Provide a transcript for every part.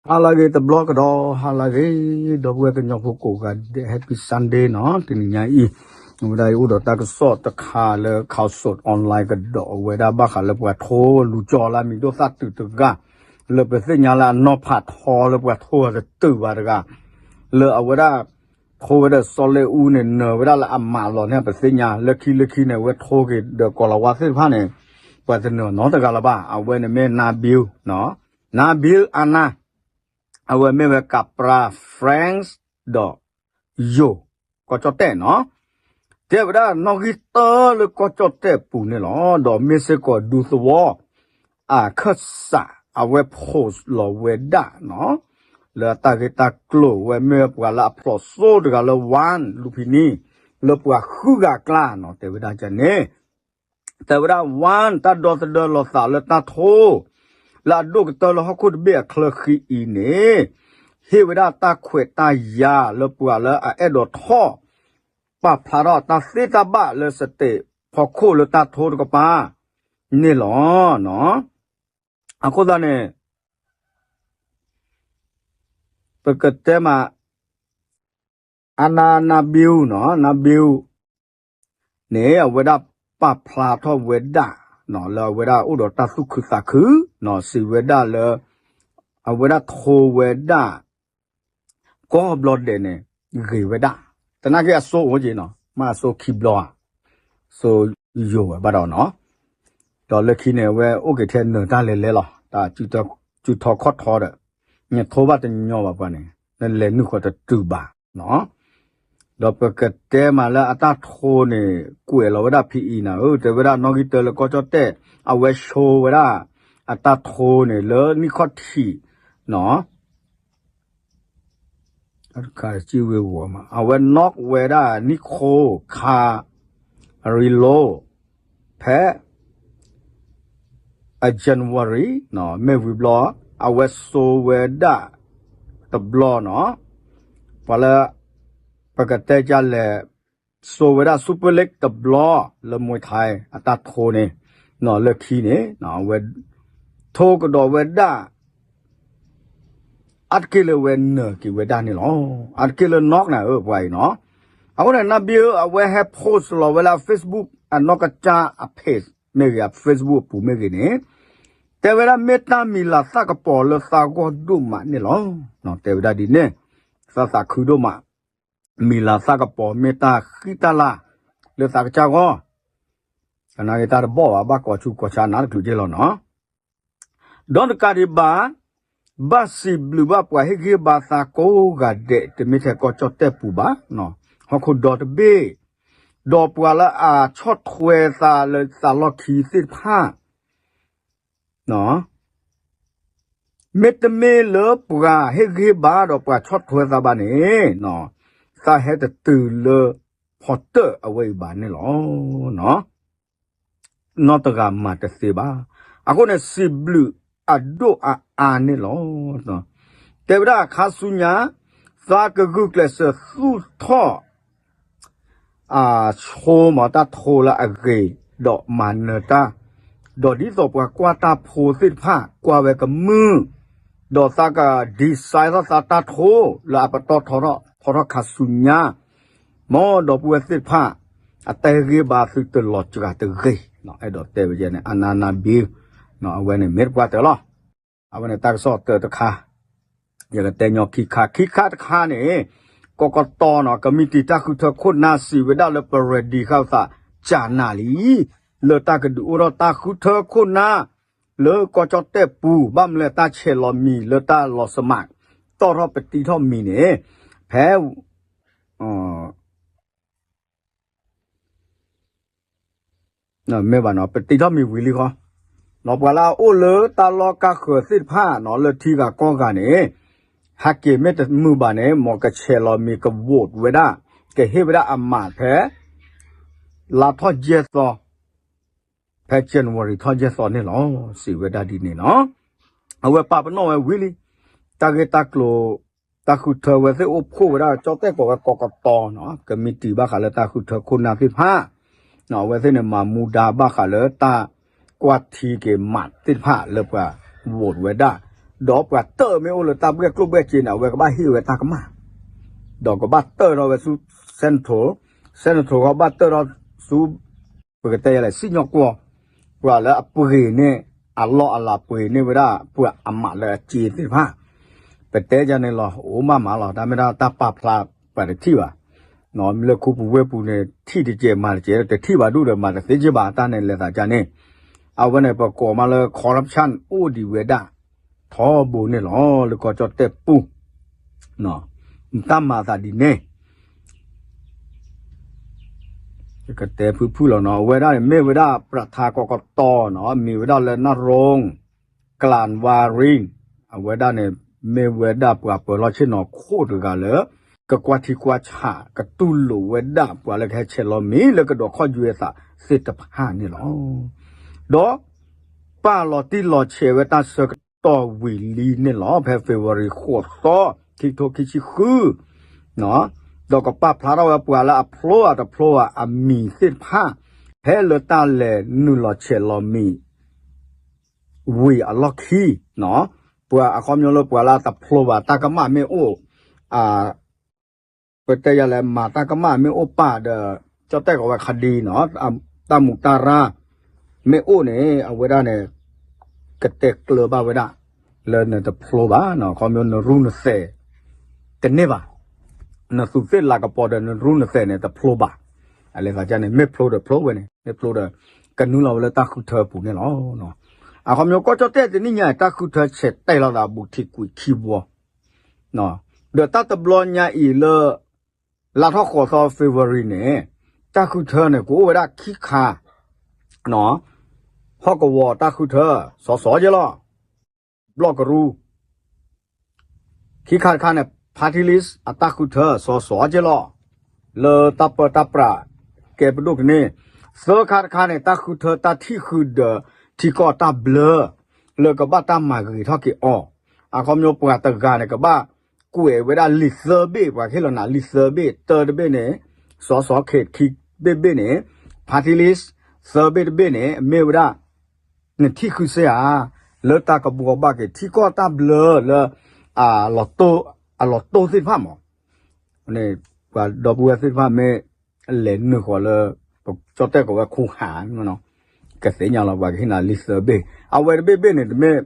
ဟါလၢအဂ့ၤတဘျီကဒီး, ဟါလၢအဂ့ၤ ဒီပုၢ်ဝဲၢ်ကညီဖိကိးဂၤဒဲး Happy Sunday နီၤ, တနံၤညါအံၤ ဝဲဒၣ်အံၤအိၣ်ဒီးတၢ်ကစီၣ်တခါလၢ Khaosod Online ကဒီးဝဲဒၣ်ဘၣ်ဃးလၢပှၤထိလူၤကၠီလၢအမံၤဒိၣ်သၣ်တုၤတဂၤ လၢပသ့ၣ်ညါလၢအနီၢ်ဖးထီလၢပှၤထိအတတုၤဘၣ်တဂၤ လၢအဝဲဒၣ် ထိဝဲဒီးစီၤလ့အူန့ၣ် နၢၤဝဲဒၣ်လၢအမးလီၤန့ၣ် ပသ့ၣ်ညါ လၢခံလၢခံန့ၣ် အဝဲထိက့ၤဒီးကိၤလၤဝါသ့ၣ်တဖၣ်န့ၣ် ပှၤတနၢၤနီတဂၤလၢၤဘၣ်, အဝဲန့ၣ်မ့ၢ် Nabil နီၤ, Nabil Anna အဝဲမ့ၢ်ဝဲကးပြါ France ဒီး ယိၤ ကီၢ်ကၠီၣ်တဲၣ်နီၤ, တဲဝဲဒၣ်နီၣ်ဂံၢ်တၢလၢကီၢ်ကၠီၣ်တဲၣ်ပူၤန့ၣ်လီၤ. ဒီးမ့ၢ်စ့ၢ်ကီးဒူသဝီ အခၢၣ်စး အဝဲ post လီၤဝဲဒၣ်နီၤ, လၢအတၢ်ဂ့ၢ်တၢ်ကျိၤဝဲမ့ၢ်ပှၤလၢအဖျိးစိတဂၤလၢ One Lupini လၢပှၤဃုဂၤအကျါနီၤ, တဲဝဲဒၣ်န့ၣ် တဲဝဲဒၣ် One တၢ်ဒီသဒၢလီၤသးလၢတၢ်ထိ လၢအဒိၣ်ကတၢၢ်လၢဟီၣ်ခိၣ်တဘ့ၣ်အချၢဃံအံၤန့ၣ် ဟ့ၣ်ဝဲဒၣ်တၢ်ခွဲးတၢ်ယာ်လၢပှၤလၢအအဲၣ်ဒိးထီၣ် ပာ်ဖျါထီၣ်တၢ်သ့တၢ်ဘၣ်လၢ state ဖီခိၣ်လၢတၢ်ထိတကပၤန့ၣ်လီၤ. အဃိသတးန့ၣ် ပကတဲမး Anna Nabil နီၤ, Nabil န့ၣ် အဝဲဒၣ်ပာ်ဖျါထီၣ်ဝဲဒၣ် လၢအဝဲဒၣ်အိၣ်ဒီးတၢ်သူၣ်ခုသးခု စံးဝဲဒၣ်လၢ အဝဲဒၣ်ထိဝဲဒၣ် ကိးဘျီဒဲးန့ၣ် ဂ့ၤဝဲဒၣ်, သနာ်က့အစိအိၣ်က့နီၤ, မ့ၢ်အစိခံဘျီဧါ, စိယိာ်ဝဲဘၣ်ဒီးနီၤ, ဒီးလၢခံန့ၣ် အဝဲအိၣ်က့ၤထဲနၢၤတၢ်လဲၤလဲၤလီၤ, တၢ်စုထီခီၣ်ထီဒီး နထိဘၣ်တညီဘၣ်ပှၤန့ၣ် နလဲၤနုာ်ဃီတတုၤဘၣ်နီၤ. ဒီးပကတဲမးလၢအတၢ်ထိန့ၣ် ကွဲးလီၤဝဲဒၣ်ဖဲအံၤနၤဧၢ, တဲဝဲဒၣ်နီၣ်ဂံၢ်တၢလၢကီၢ်ကၠီၣ်တဲၣ် အဝဲ show ဝဲဒၣ် အတၢ်ထိန့ၣ် လၢနံၣ်ခီၣ်ထံးနီၤ တခါစံးဝ့ၤဝီၤမး အဝဲ knock ဝဲဒၣ် နံၣ်ခိၣ်ခါ အရံလိ ဖဲ အ January မ့ၢ်ဝံၤဘျီ အဝဲစိာ်ဝဲဒၣ်တဘျီနီၤ, ပှၤလၢ ပကတဲကလဲၣ် စိာ်ဝဲဒၣ် Super League တဘျီ လၢ Muay Thai အတၢ်ထိန့ၣ် လၢခံန့ၣ် အဝဲ ထိကဒီးဝဲဒၣ် အါတက့ၢ်လၢအဝဲနၢၤက့ၤဝဲဒၣ်န့ၣ်လီၤ. အါတက့ၢ်လၢ knock နၤဧၢ ပှၤအံၤနီၤ. အဃိန့ၣ် Nabil အဝဲဟဲ post လီၤဝဲလၢ Facebook အနီၢ်ကစၢ်အ page မ့ၢ်ဂ့ၤ အ Facebook အပူၤမ့ၢ်ဂ့ၤန့ၣ် တဲဝဲဒၣ်မ့ၢ်တၢ်မံၤလၤသၣ်ကပီၤလၢသးဂီၢ်ဒိၣ်မးန့ၣ်လီၤ. တဲဝဲဒၣ်ဒ်န့ၣ် သးသးခုဒိၣ်မး မံၤလၤသၣ်ကပီၤမ့ၢ်တၢ်ဃံတၢ်လၤ လၢသးကစၢ်ဂီၢ်, သနာ်က့တၢ်တဘီၣ်ဘၣ် ဘၣ်ကိးဆူးကိးဆါနးတချုးက့လီၤနီၤ. ဒီးတကးဒံးဘၣ် ဘၣ်စံးဘျုးဘၣ်ပှၤဟ့ၣ်ဂံၢ်ဘါသးကိးဂၤဒဲး တမ့ၢ်ထဲကီၢ်ကၠီၣ်တဲၣ်ပူၤဘၣ်, ဟီၣ်ခိၣ်ဒီတဘ့ၣ်, ဒီးပှၤလၢအဆီၣ်ထွဲသးလၢသးလီၢ်ခံသ့ၣ်တဖၣ် မ့တမ့ၢ်လၢပှၤဟ့ၣ်ဂံၢ်ဟ့ၣ်ဘါဒီးပှၤဆီၣ်ထွဲသးဘၣ်န့ၣ်, သးဟဲတတုၤလၢဖီတၢၣ်အဝဲအံၤဘၣ်န့ၣ်လီၤ. နီတဂၤမၤတသ့ဘၣ်. အဃိန့ၣ် စံးဘျုးအဒိၣ်အအါန့ၣ်လီၤ. တဲဝဲဒၣ်ခါဆူညါ သးကဂုာ်ကျဲးစၢးသူၣ်ထီၣ် အဆိမးတၢ်ထိလၢအဂ့ၤ, ဒီးမၤနၢၤတၢ်, ဒီးဒ်သိးပှၤကွၢ်တၢ်ဖိသ့ၣ်တဖၣ် ကွၢ်ဝဲကမုာ်, ဒီးသးက design ထီၣ်သးတၢ်ထိလၢအပတီၢ်ထီထီၣ် ထီထီၣ်ခါဆူညါ, မ်ဒီပုၢ်ဝဲၢ်သ့ၣ်တဖၣ် အတၢ်ဟ့ၣ်ဂံၢ်ဘါသုတလီၤစှၤတဂ့ၤ, အဲၣ်ဒိးတဲဝဲန့ၣ် အနါနါဘ့, အဝဲန့ၣ်မ့ၢ်တပှၢ်တၢၢ်လီၤ. အဝဲန့ၣ်တၢ်ကစီၣ်တၢၢ်တခါ, ယကတဲညီခံခါ, ခံခါတခါန့ၣ်, ကီးကတီၤနီၤ ကမံးတံာ်တၢ်ဃုထၢခိၣ်နၢ်စံးဝဲဒၣ်လၢပ ready ဃာ်သး ကၢနၢ်လံ, လၢတၢ်ကဒုးအိၣ်ထီၣ်တၢ်ဃုထၢခိၣ်နၢ် လၢကီၢ်ကၠီၣ်တဲၣ်ပူၤ ဘၣ်မနုၤလဲၣ်တၢ်ဆဲးလီၤမံၤလၢတၢ်လီၤစမး တီၣ်ထီၣ်ပတံထီၣ်မံၤန့ၣ်, ဖဲ မ့ၢ်ဘၣ်နီၤ ပတံထီၣ်မံၤဝံၤလံဃီ, ဒီးပှၤလၢအအိၣ်လၢတၢ်လီၢ်ကါဃၢၤသ့ၣ်တဖၣ်နီၤ လၢထံဂၤကီၢ်ဂၤန့ၣ်, ဟဲက့ၤမ့ၢ်တမုာ်ဘၣ်န့ၣ် မ်ကဆဲးလီၤမံၤက vote ဝဲဒၣ်, ကဟ့ၣ်ဝဲဒၣ်အမးဖဲ လါထီၣ်ယဲၢ်သီ ဖဲ January ထီၣ်ယဲၢ်သီန့ၣ်လီၤ. စံးဝဲဒၣ်ဒ်န့ၣ်နီၤ, အဝဲပာ်ပနီၣ်ဝဲဝံၤလံ, တၢ်ဂ့ၢ်တၢ်ကျိၤ တၢ်ဃုထၢဝဲသ့ၣ်အိၣ်ဖှိၣ်ဝဲဒၣ် ကၠီၣ်တဲၣ်ကိးဝဲကီးကတီၤနီၤ ကမံးတံာ်ဘၣ်ဃးလၢတၢ်ဃုထၢခိၣ်နၢ်သ့ၣ်တဖၣ်, အဝဲသ့ၣ်န့ၣ်မၤမူဒါဘၣ်ဃးလၢတၢ်ကွၢ်ထံက့ၤမးသ့ၣ်တဖၣ်လၢပှၤ vote ဝဲဒၣ် ဒီးပှၤတၢၣ်မ့ၢ်အိၣ်လၢတၢ်ဘှဲၣ်ကျိၣ်ဘှဲၣ်စ့န့ၣ် အဝဲကဘၣ်ဟ့ၣ်ဝဲတၢ်ကမၣ်, ဒီးကဘၣ်တၢၣ်ထီၣ်ဝဲဆူ Senate, Senate ကဘၣ်တၢၣ်ထီၣ်ဆူ ပကတဲယၤလဲၣ် စံၣ်ညီၣ်ကွီၢ်, ပှၤလၢအပှ့ၤန့ၢ် အလီၢ်အလၤပှ့ၤန့ၢ်ဝဲဒၣ် ပှၤအမးလၢအစ့သ့ၣ်တဖၣ်, ပတဲယၤန့ၣ်လီၤ အိၣ်မးမးလီၤ တၢ်မ့ၢ်ဒၣ်တၢ်ပာ်ဖျါပှၤတထံၣ်ဘၣ် လၢခူပူၤဝ့ၢ်ပူၤန့ၣ် ထံၣ်တကဲးမၤတကဲး တထံၣ်ဘၣ်ဒူၣ်ဒီးမၤတသ့က့ဘၣ် တၢ်န့ၣ်လဲၤသးကန့ၣ်, အဝဲန့ၣ် ပကိးမးလၢ corruption အိၣ်ဒံးဝဲဒၣ် ထီဘိန့ၣ်လီၤ လၢကီၢ်ကၠီၣ်တဲၣ်ပူၤ, တၢ်မၤသးဒ်န့ၣ် ကတဲဖုၣ်ဖုၣ်လီၤနီၤ အဝဲဒၣ်န့ၣ် မ့ၢ်ဝဲဒၣ်ပြၤထါကီကတီနီၤ မံၤဝဲဒၣ်လၢ နရိၣ် ကလၣ်ဝါရံၣ်, အဝဲဒၣ်န့ၣ် မ့ၢ်ဝဲဒၣ်ပှၤပၢၤလီၢ်ဆ့ၣ်နီၤခိၣ်တဂၤလၢ ကကွၢ်ထံကွၢ်ဆး ကတူၢ်လိာ်ဝဲဒၣ်ပှၤလၢကဟဲဆဲးလီၤမံၤလၢကဒိးခီၣ်ယွဲသးသ့ၣ်တဖၣ်န့ၣ်လီၤ. ဒီး ပာ်လီၤတံၢ်လီၤဆဲးဝဲတၢ်ဆၢကတီၢ်ဝံၤလံန့ၣ်လီၤ ဖဲ February ဃိးသီ ခံကထိခံဆံဃု ဒီးကပာ်ဖျါထီၣ်ဝဲပှၤလၢအဖျိအတဖျိဘၣ်အမံၤသ့ၣ်တဖၣ် ဖဲလၢတၢ်လဲၤနုာ်လီၤဆဲးလီၤမံၤ ဝံၤအလီၢ်ခံ, ပှၤအခီပညီလၢပှၤလၢအတဖျိဘၣ်တၢ်ကမၣ်မ့ၢ်အိၣ်, ပတဲယၤလဲၣ် မၤတၢ်ကမၣ်မ့ၢ်အိၣ်ပာ်ဒီး ကၠီၣ်တဲၣ်ကီးဝဲခါဒံနီၤ, တၢ်မူးတၢ်ရၢ် မ့ၢ်အိၣ်န့ၣ် အဝဲဒၣ်န့ၣ် ကတဲကျၢၤဘၣ်ဝဲဒၣ် လၢနတဖျိဘၣ်, အခီပညီနရူၢ်နသဲး တန့ၢ်ဘၣ်, နသူးသ့ၣ်လၤကပီၤဒီးနရူၢ်နသဲးန့ၣ် တဖျိဘၣ်, အလဲၤသးကန့ၣ် မ့ၢ်ဖျိဒီးဖျိဝဲန့ၣ် မ့ၢ်ဖျိဒီး ကနုာ်လီၤဝဲလၢတၢ်ဃုထၢပူၤန့ၣ်လီၤ. အခီပညီကီၢ်ကၠီၣ်တဲၣ်တနံၣ်ညါအံၤ တၢ်ဃုထၢဆဲးတဲာ်လီၤသးဘူးထံးကွံာ်ခံဘီ ဒီးတၢ်တဘျီညါအံၤလၢ လါထီၣ်ဃိးသီ February န့ၣ် တၢ်ဃုထၢန့ၣ် ကအိၣ်ဝဲဒၣ်ခံခါ, ဟီၣ်ကဝီၤတၢ်ဃုထၢ စီၤစီၤက့လီၤ, ဘျီၣ်ကရူၢ် ခံခါတခါန့ၣ် party list အတၢ်ဃုထၢ စီၤစီၤက့လီၤ, လၢတၢ်ပၢတၢ်ပြး ကဲပဒိၣ်ကန့ၢ်, သၢခါတခါန့ၣ် တၢ်ဃုထၢတၢ်ထံၣ်ဃုာ်ဒီး ထံကီၢ်တၢ်ဘျၢ လၢကဘၣ်တၢ်မၤဂ့ၤထီၣ်က့ၤအီၤ, အခီပညီပှၤတဂၤန့ၣ် ကဘၣ်ကွဲးဝဲဒၣ်လံာ်သၢဘ့ၣ် ပှၤကဟ့ၣ်လီၤနၤ လံာ်သၢဘ့ၣ် တၢတဘ့ၣ်န့ၣ် စီၤစီၤခ့ခံဘ့ၣ်ဘ့ၣ်န့ၣ် party list သၢဘ့ၣ်တဘ့ၣ်န့ၣ် မ့ၢ်ဝဲဒၣ် နထံၣ်ဃုာ်စ့ဧါ, လၢတၢ်ကဘှီဘၣ်က့ၤထံကီၢ်တၢ်ဘျၢလၢ အလီၤတိၢ်သ့ၣ်တဖၣ်မး, ပှၤဒီပုၢ်ဝဲၢ်သ့ၣ်တဖၣ်မ့ၢ် လဲၤနုာ်ဃီၤလၢ ကၠီၣ်တဲၣ်ကီးဝဲခူဟး ကသ့ၣ်ညါလီၤ ပှၤကဟ့ၣ်နၤလံာ်သၢဘ့ၣ် အဝဲတဘ့ၣ်ဘ့ၣ်န့ၣ် တမ့ၢ်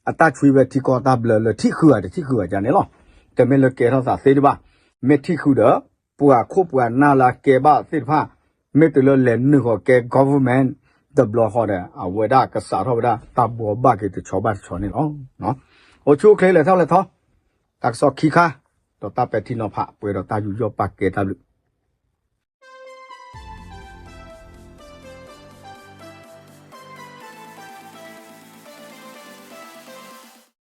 အတၢ်ဆွံဝဲထံကီၢ်တၢ်ဘျၢလၢထံၣ်ဃုာ်ဧါတထံၣ်ဃုာ်ဧါန့ၣ်လီၤ, တမ့ၢ်လၢကဲထီၣ်သးသ့တဘၣ်, မ့ၢ်ထံၣ်ဃုာ်ဒီး ပှၤခိၣ်ပှၤနၢ်လၢအကဲဘၣ်သ့ၣ်တဖၣ် မ့ၢ်တုၤလၢလဲၤနုာ်ဃီၤကဲ government တဘျီဃီဒီး အဝဲဒၣ်ကစးထီၣ်ဝဲဒၣ်တၢ်ဘှီဘၣ်က့ၤတဆီဘၣ်တဆီန့ၣ်လီၤ. အိၣ်ဆူၣ်အိၣ်ချ့လဲၤထီၣ်လဲၤထီ, တၢ်ကစီၣ်ခံခါ, ဒီးတၢ်ပဲာ်ထံနီၤဖး ပှဲၤဒီးတၢ်ယူးယီၣ်ပာ်ကဲတၢ်ဘျုး